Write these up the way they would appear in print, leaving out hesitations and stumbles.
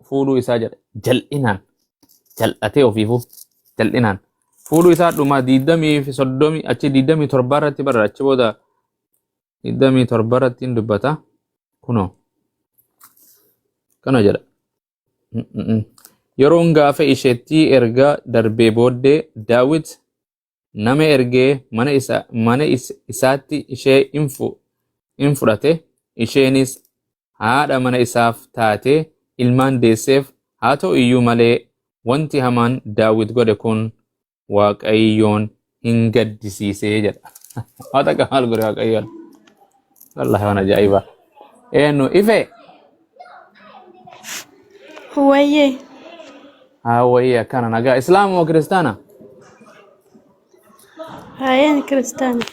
Fuudhuu isaa jedha. Jal'inaan jal'atee ofiifuu jal'inaan fuudhuu isaa dhuma diidamii fi soddomii achi 27 irratti barra, achi booda 27 irratti hin dubbata. Kunoo kana jedha. Yeroon gaafa isheetti erga darbee booddee Daawit nama ergee mana isaatti ishee in fudhate, isheenis haadha mana isaaf taatee ilmaan deesseef. Haa ta'u iyyuu malee wanti hamaan Daawit godhe kun Waaqayyoon hin gaddisiisee jedha. Waa takka maal godhe Waaqayyoon? Wallahi waan ajaa'ibaa. Eenyu ife? Wayyee. Haa wayii, akkana nagaa. Islaama moo kiristaana? Haayeen kiristaana.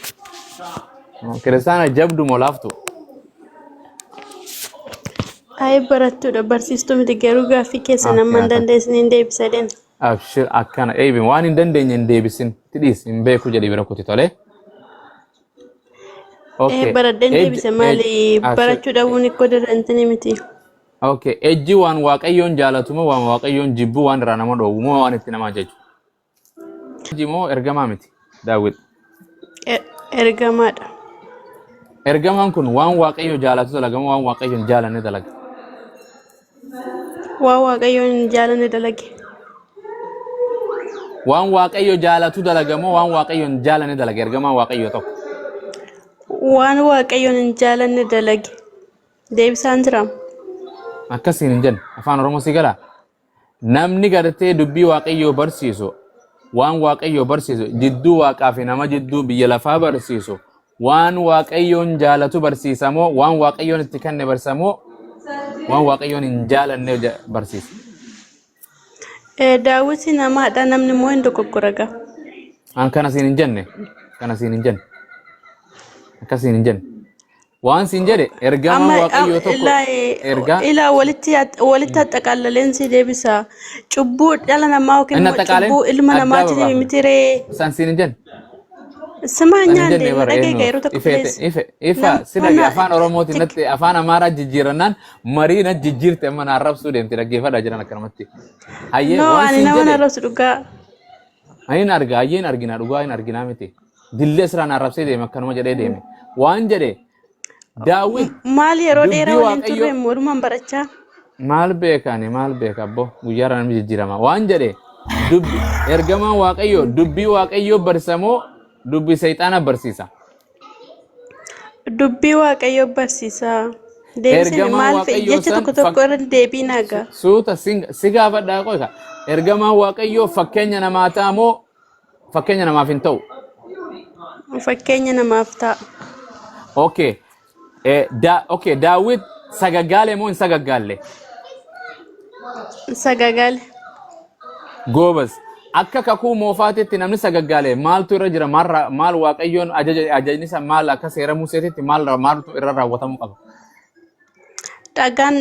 Kiristaana jabdu moo laaftu? Haayee, barattuudha, barsiistuu miti, garuu gaaffii keessa nama hin dandeessine hin deebisa deema. Abshir, akkana eebi, waan hin dandeenye hin deebisin. Tidhiis hin beeku jedhi bira kuti tolee. Okay. Baradheen deebise maali, barachuu dhabuun ikkoo dirrantini miti. Okay. Ejji waan Waaqayyoon jaalatu moo waan Waaqayyoon jibbu, waan irraa nama dhoowwu moo waan itti nama ajaju? Ejji moo ergamaa miti, Daawit? Ergamaadha. Ergamaan kun waan Waaqayyo jaalatu dalaga moo waan Waaqayyo hin jaalanne dalaga? Waan Waaqayyoon hin jaalanne dalage. Waan Waaqayyo jaalatu dalaga moo waan Waaqayyo hin jaalanne dalaga ergamaan Waaqayyo tokko? Waan Waaqayyoon hin jaalanne dalage. Deebisaan jira. Akkasiin hin jenne. Afaan Oromoo si galaa? Namni gartee dubbii Waaqayyoo barsiisu, waan Waaqayyoo barsiisu, jidduu Waaqaa fi nama jidduu biyya lafaa barsiisu, waan Waaqayyoon jaalatu barsiisa moo waan Waaqayyoon itti kenne barsiisa moo waan Waaqayyoon hin jaalanne barsiisa? Daawwiti namaadha, namni immoo hin dogoggora gaa. An kana siin hin jenne. Kana siin hin jenne. Akkasiin hin jenne. Waan siin jedhe ergamaan Amma Waaqayyoo tokko ilaa ergaa ilaa walitti axxaqallaleen si deebisa. Cubbuu dhala namaa yookiin inni immoo axxaqaaleen cubbuu ilma addaa namaatiif babaafne. miti ree. San siin hin jenne. Simaa San hin nyaande jenne na bara dhagaye eenyu yeroo tokko ife please. ife ifa si Nama dhage na afaan Oromootiin natti afaan Amaaraa jijjiirannaan marii na jijjiirte, amma na arrabsuu deemte, dhaggeeffadhaa jiran akkanumatti. Hayyee No, waan ani siin nama na jedhe arrabsu dhugaa. Hin arga, hayyee hin argina, dhugaa hin arginaa miti. Dillee siraan arrabsee deeme, akkanuma jedhee deeme. Waan jedhe Daawit Maal yeroo dubbii dheeraa waliin Waaqayyoo turre walumaan barachaa. Maal beekaani, maal beeka abbo, guyyaarra namni jijjiirama. Waan jedhe dubbi ergamaan Waaqayyoo dubbii Waaqayyoo barsiisa moo dubbii seexaana barsiisa? Dubbii Waaqayyoo barsiisaa. Deebisee Ergamaan maal fe'e Waaqayyoo jecha san tokko tokko irra deebii nagaa. Suuta si gaafadhaa qofa. Ergamaan Waaqayyoo fakkeenya namaa ta'a moo fakkeenya namaaf hin ta'u? Fakkeenya namaaf ta'a. Okay. Okay, Daawit sagaggaale moo hin sagaggaalle? Sagagale. Goobas. Akka kakuu moofaatitti namni sagaggaale maaltu irra jira? Maal Waaqayyoon ajaja, ajajni isaa maal? Akka seera Museetitti maal maaltu irra raawwatamuu qaba? Dhagaan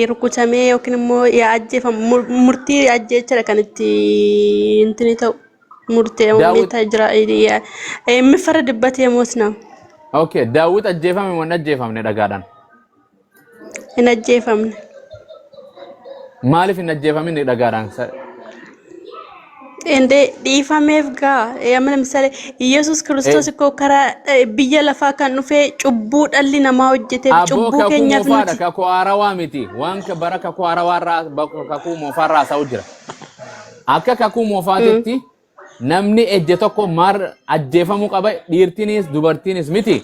rukutamee yookiin immoo yaa ajjeefamu, murtii ajjeechadha kan itti intini ta'u. Murtee Daawit jira. Miffara dibbatee moos nama. Okay, Daawit ajjeefame moo hin ajjeefamne dhagaadhaan? Hin ajjeefamne. Maaliif hin ajjeefamin dhagaadhaan? Indee dhiifameef gaa. Amma ለምሳሌ Yesuus Kiristoos እኮ karaa biyya lafaa kan dhufee cubbuu dhalli namaa hojjeteef Abboo, cubbuu kakuu keenyaaf moofaadha, nuti. kakuu haarawaa miti. Waan bara kakuu haarawaa irraa kakuu moofaa irraa haasa'u jira. Akka kakuu moofaatitti namni ejje tokko maal ajjeefamuu qaba, dhiirtinis dubartiinis miti?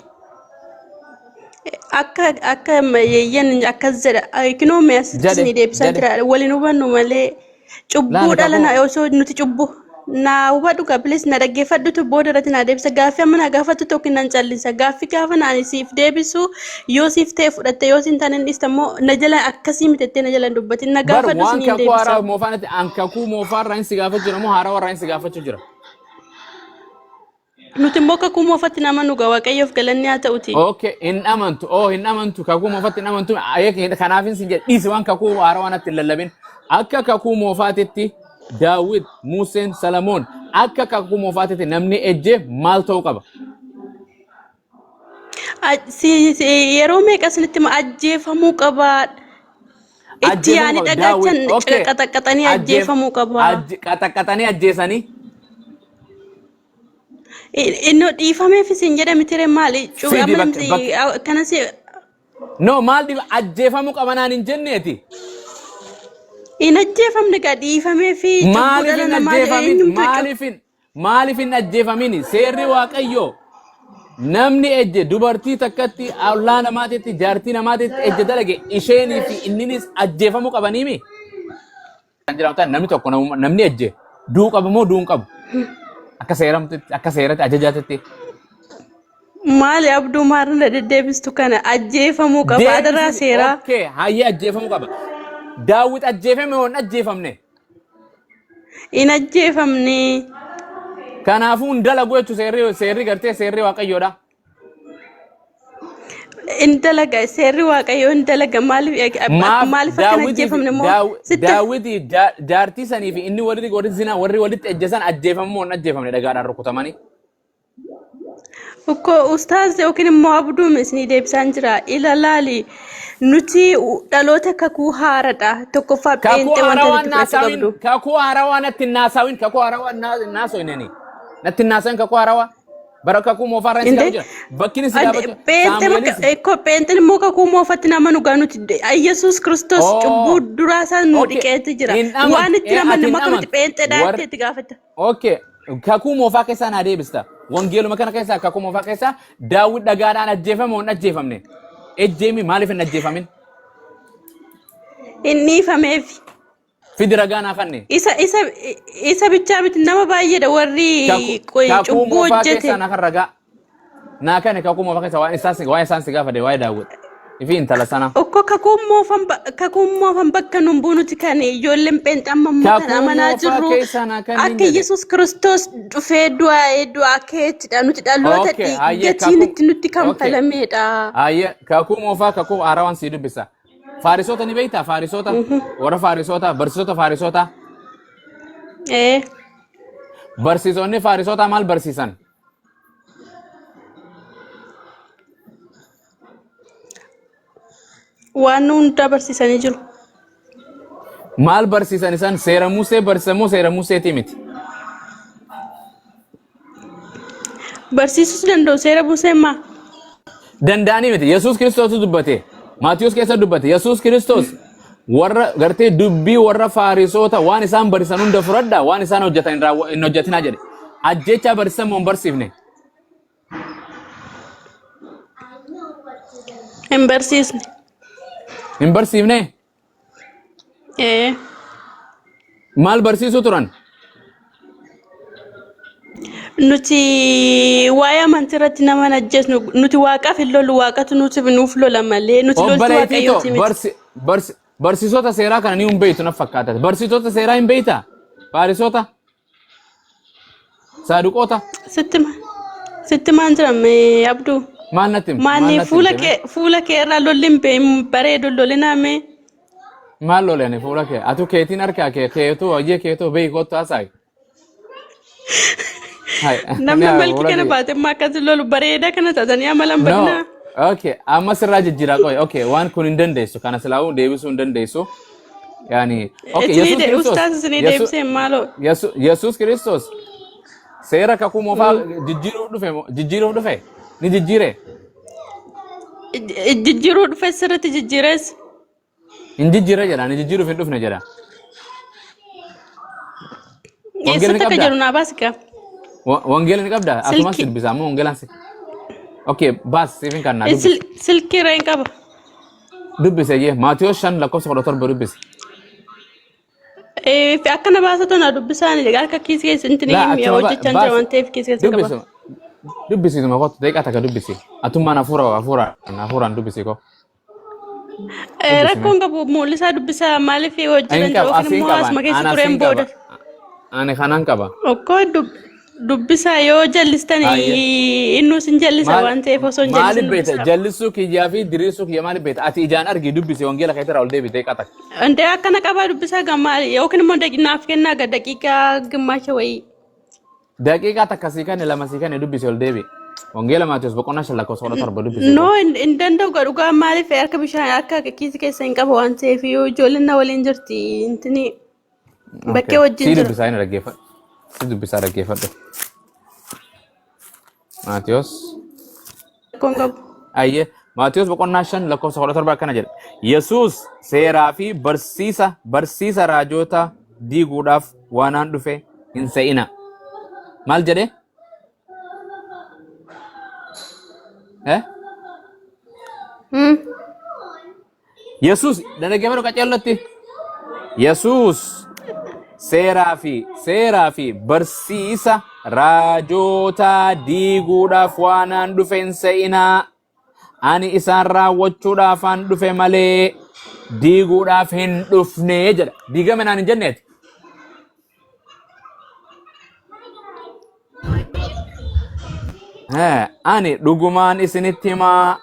Akka yeeyyan akkas jedha. Kinoo mee asitti Jedhe ni deebisaa jedhe. jira. Waliin hubannu malee cubbuu Laani dhala kakuu na osoo nuti cubbuu na hubadhu gaa, please na dhaggeeffadhutu booda irratti na deebisa. Gaaffii amma na gaafattu tokko nan callisa. Gaaffii gaafa na ani siif deebisu yoo siif ta'e fudhatte, yoo siin taane hin dhiista immoo na jala akkasii miti jettee na jala hin dubbatin. Na Bar gaafadhu waan siniin kakuu deebisa. haaraa moofaanitti an kakuu moofaarraa hin si gaafachuu jira moo haarawaa hin si gaafachuu jira? Nuti immoo kakuu moofatti nama nuga, Waaqayyoof galanni haa ta'uti. Okay, hin amantu. Oh, hin amantu. Kakuu moofatti hin amantu. Ayyee, kanaafin sin jedhe dhiisi, waan kakuu haarawaa natti hin lallabin. Akka kakuu moofaatitti Daawit, Museen, Salamoon, akka kakuu moofaatitti namni ejje maal ta'uu qaba? Yeroo meeqa isinitti hima, ajjeefamuu qabaa. Itti Ajjeefamuu yaani qaba. Daawit dhagaachan okay. qaxaqqaxanii Ajjeef ajjeefamuu qaba. Qaxaqqaxanii ajjeesanii Innoo dhiifameef isin jedhame ture maali? Fidi Amma bakka namti bakka kanas no maal dhiba ajjeefamuu qaba naan hin jenneeti. hin ajjeefamne gaa dhiifamee fi cubbuu Maaliif dhala hin namaa ajjeefamin? eenyumtuu Maaliif hin maaliif hin ajjeefamin? Seerri Waaqayyoo namni ejje dubartii takkatti ollaa namaatitti jaartii namaatitti ejje dalage isheenii fi inninis ajjeefamuu qabaniimi. Kan jedhamu ta'e namni tokko namni ejje du'uu qaba moo du'uu hin qabu? Akka seeramtitti akka seeratti ajajaatitti. Maali abduu maarra deddeebistu kana ajjeefamuu qaba adaraa Deebisi seeraa. okay hayyee ajjeefamuu qaba. Daawit ajjeefame moo hin ajjeefamne? Hin ajjeefamne. Kanaafuu hin dalagu jechuun seerri seerri gartee seerri waaqayyoodha. In dalaga seerri waaqayyoo in dalaga maaliif Maaf maaliif akka hin daawwitii fi ajjeefamne immoo sitti daawwitii jaartii sanii fi inni warri warri zinaa warri walitti ejjesan ajjeefamu moo hin ajjeefamne dhagaadhaan rukutamanii. Ukko ustaaz yookiin immoo abduun isinii deebisaan jira ila laali nuti dhaloota kakuu haaradha tokkoffaa Kakuu pheenxee wanta haarawaan nuti fudhachuu naasawin qabdu. kakuu haarawaa natti hin naasawin kakuu haarawaa naasoineni natti hin naasawin kakuu haarawaa bara kakuu moofaa irra si Inde gaafachuu jira bakki inni si gaafachuu pheenxee bakka Saamu'eelis ekko pheenxeen immoo kakuu moofatti nama nu gaa nuti Yesuus Kiristoos oo cubbuu duraa isaa nu okay dhiqeetti jira hin amantu waan itti ati namanne hin immoo akkamitti amantu pheenxeedhaa warra itti gaafata. Okay, kakuu moofaa keessaa naa deebista. Wangeeluma kana keessaa kakuu moofaa keessaa Daawit dhagaadhaan ajjeefame moo hin ajjeefamne? Ejjeemi maaliif hin ajjeefamin? Hin dhiifameef. Fidi ragaa naa kanne. Isa bichaa miti nama baay'eedha warri Kakuu cubbuu moofaa hojjete. keessaa naa kan ragaa. Naa kanne kakuu moofaa keessaa waan isaan waan isaan si gaafate waa'ee Daawit. Ifi intala sana. Okko kakuun moofan bakka nun buunuti kan ijoolleen pheenxee amma immoo kan Kakuu amanaa moofaa jirru keessaa naa kanniin akka jedhe. Yesuus Kiristoos dhufee du'aa du'aa keettidha nuti dhaloota Okay, hayyee gatiin kakuu. itti nutti Okay. kanfalameedha. Hayyee kakuu moofaa kakuu haarawaan sii dubbisa. Faarisoota ni beektaa? Faarisoota warra faarisoota barsiisota faarisoota. Ee Barsiisonni faarisootaa maal barsiisan? Waan nu hundaa barsiisanii jiru. Maal barsiisan isaan seera Musee barsiisan moo seera Museetii miti? Barsiisuus danda'u seera Musee maa? Danda'anii miti. Yesuus Kiristoos dubbate. Maatiyus keessa dubbate. Yesuus Kiristoos warra gartee dubbii warra faarisoota waan isaan barsiisan hunda fudhadhaa waan isaan hojjetan hin hojjetinaa jedhe. Ajjechaa barsiisan moo hin barsiifne? Hin barsiisne. Hin barsiifne? Ee. Maal barsiisuu turan? Nuti waa'ee amantii irratti nama hin ajjeesnu. Nuti waaqaaf hin lollu waaqatu nuti nuuf lola malee nuti loltuu Obboleettii too waaqayyooti miti. barsiisota seeraa kana ni hin beektu na fakkaata. Barsiisota seeraa hin beektaa? Faarisoota? Saaduqoota? Sitti sitti maan jira mee Abduu? Maal natti himte? Maal Maanni natti fuula himte mee? kee fuula kee irraa lolli hin bareedu lolinaa mee? Maal lole ani fuula kee? Atu keetiin harkaa kee keetuu hojii keetuu beeyi kottu haasa'i. Hai, Namni ni malki fuula kana kee. baate immoo akkasi lolu bareedaa kana taatanii amala hin No. badinaa. Okay, amma sirraa jijjiiraa qoy. Okay, waan kun hin dandeessu. Kana silaa'uu deebisuu hin dandeessu. Yaani, okay, Isinii Yesuus de Kiristoos. ustaas isinii deebisee maaloo. Yesuus Kiristoos seera kakuu moofaa jijjiiruuf dhufe jijjiiruuf dhufe ni jijjiire. Jijjiiruu dhufe sirriitti jijjiires. Hin jijjiirre jedha, ni jijjiiruuf hin dhufne jedha. Wangeela ni Eessatti akka qabdaa? jedhu naa baasi kaa. Wangeela ni qabdaa? Asumas Silkii dubbisa ammoo wangeelaan si. Okay, baas siifin kan naa dubbisi. Silkii irra hin qaba. Dubbise jee Maatiyoo 5 lakkoofsa 17 dubbisi. Fi akkana baasatu na dubbisaan harka kiisii keessa intin Laa mi'a achuma hojjechaa jira baasi waan ta'eef kiisii keessa qaba. dubbisuma dubbisiisuma kottu daqiiqaa takka dubbisi. Atummaan hafuura hafuuraan hafuuraan dubbisi koo. Dubbisi mee. Rakkoon qabu mul'isaa dubbisaa maaliif hojii Hin danda'u qaba yookiin asiin immoo qaba asuma keessa ani tureen asiin qaba booda. ani kanan qaba. Okkoo dubbisaa yoo jallistan Hayyee. innuu sin jallisa Maal waan ta'eef osoo hin maaliif jallisin beekta dubbisaa. jallisuu kiyyaa fi diriirsuu kiyya maaliif beekta ati ijaan argi dubbisi wangeela keetirraa ol deebitee qaxaq. Indee akkana qabaa dubbisaa gammaa yookiin immoo naaf kennaa daqiiqaa gimmaasha wayii. Daqiiqaa takka sii kanne lama sii kanne dubbisi ol deebi. Wangeela Maatiyus boqonnaa 5 lakkoofsa 17 dubbisi. No, hin danda'u gaa dhugaa maaliif harka bishaan harka kiisii keessa hin qabu waan ta'eef yoo ijoolleen na waliin jirti intini bakkee wajjin Si jira. dubbisaa inni dhaggeeffadhu. Si dubbisaa dhaggeeffadhu. Maatiyus. Rakkoon qabu. Ayyee Maatiyus boqonnaa 5 lakkoofsa 17 akkana jedha. Yesuus seeraa fi barsiisa raajota diiguudhaaf waanaan dhufe hin se'ina. Maal jedhe? Eh? Yesuus dhaggeeffadhu qaceellotti. Yesuus seeraa fi barsiisa raajotaa diiguudhaaf waanaan dhufe hin se'inaa. Ani isaan raawwachuudhaafaan dhufe malee diiguudhaaf hin dhufne jedha. Diigame naan hin jenneeti. Ani dhugumaan isinitti himaa,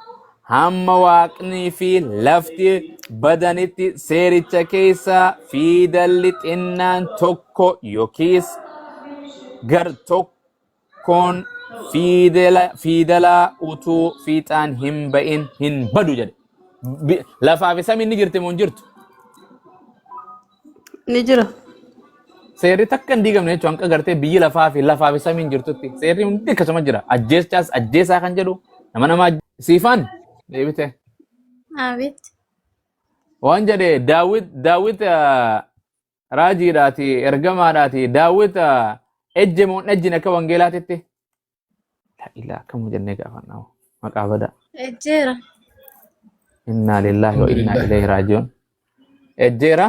hamma waaqnii fi lafti badanitti seericha keessa fiidalli xinnaan tokko yookiis gar tokkoon fiidalaa utuu fiixaan hin ba'in hin badu jedhe. Lafaa fi samiin ni jirti moo hin jirtu? Ni jira. Seerri takka hin diigamne jechuun hanqa gartee biyyi lafaa fi samiin jirtutti seerri hundi akkasuma jira. Ajjeechaas ajjeesaa kan jedhu nama nama siifaan deebite. Abeet. Waan jedhe Daawit raajiidhaati ergamaadhaati Daawit ejje moo hin ejjine akka wangeelaatitti. Laa ilaa akkamuu jennee gaafannaa maqaa badaa. Ejjeera. Innaa lillaahi wa innaa ilayhi raaji'uun. Ejjeera.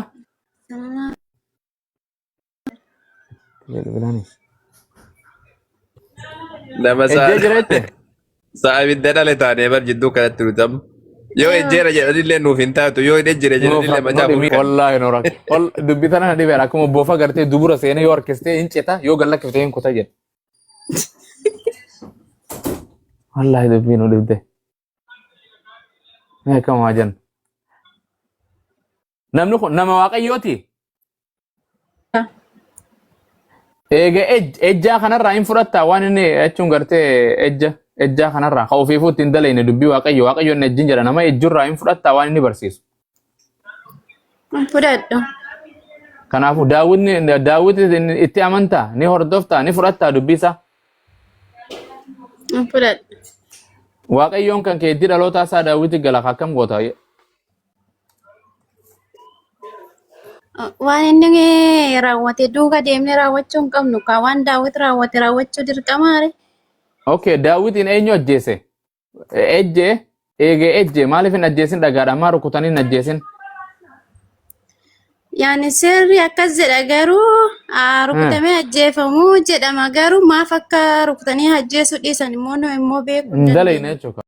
Bilbilaani. Nama Ejjee jira jette. Sa'a ibidda dhale taanee bar jidduu kanatti nuti amma. Yoo ejjeera jedhanillee nuuf hin taatu, yoo hin ejjire jedhanillee macaafa hin Wallaahi noora. Wal dubbii tana na dhibeera akkuma bofa gartee dubura seenee yoo harkistee hin cita, yoo gad lakkiftee hin kuta jedhe. Wallaahi dubbii nu dhibde. Mee akkam haa jennu. Namni kun nama Waaqayyooti. Eega ejjaa kanarraa hin fudhattaa waan inni jechuun gartee ejjaa kanarraa ka ofiifuu ittiin dalayne dubbii Waaqayyo Waaqayyo inni ejjin jedha, nama ejjurraa hin fudhattaa waan inni barsiisu. Hin fudhadhu. Kanaafuu Daawit itti amantaa, ni hordoftaa, ni fudhattaa dubbii isaa? Hin fudhadhu. Waaqayyoon kan kee itti dhaloota isaa Daawiti gala akkam goota? Waan inni raawwate duuka deemnee raawwachuu hin qabnu kaa, waan Daawit raawwate raawwachuu dirqamaare. Okay, Daawitiin eenyu ajjeese? Ejjee eegee ejjee maaliif hin ajjeesin, dhagaadhaan maa rukutanii hin ajjeesin? Yaani seerri akkas jedha garuu rukutamee ajjeefamuu jedhama, garuu maaf akka rukutanii ajjeesuu dhiisan immoo nu immoo beekuu hin hin dalayne dandeenyu. jechuudha.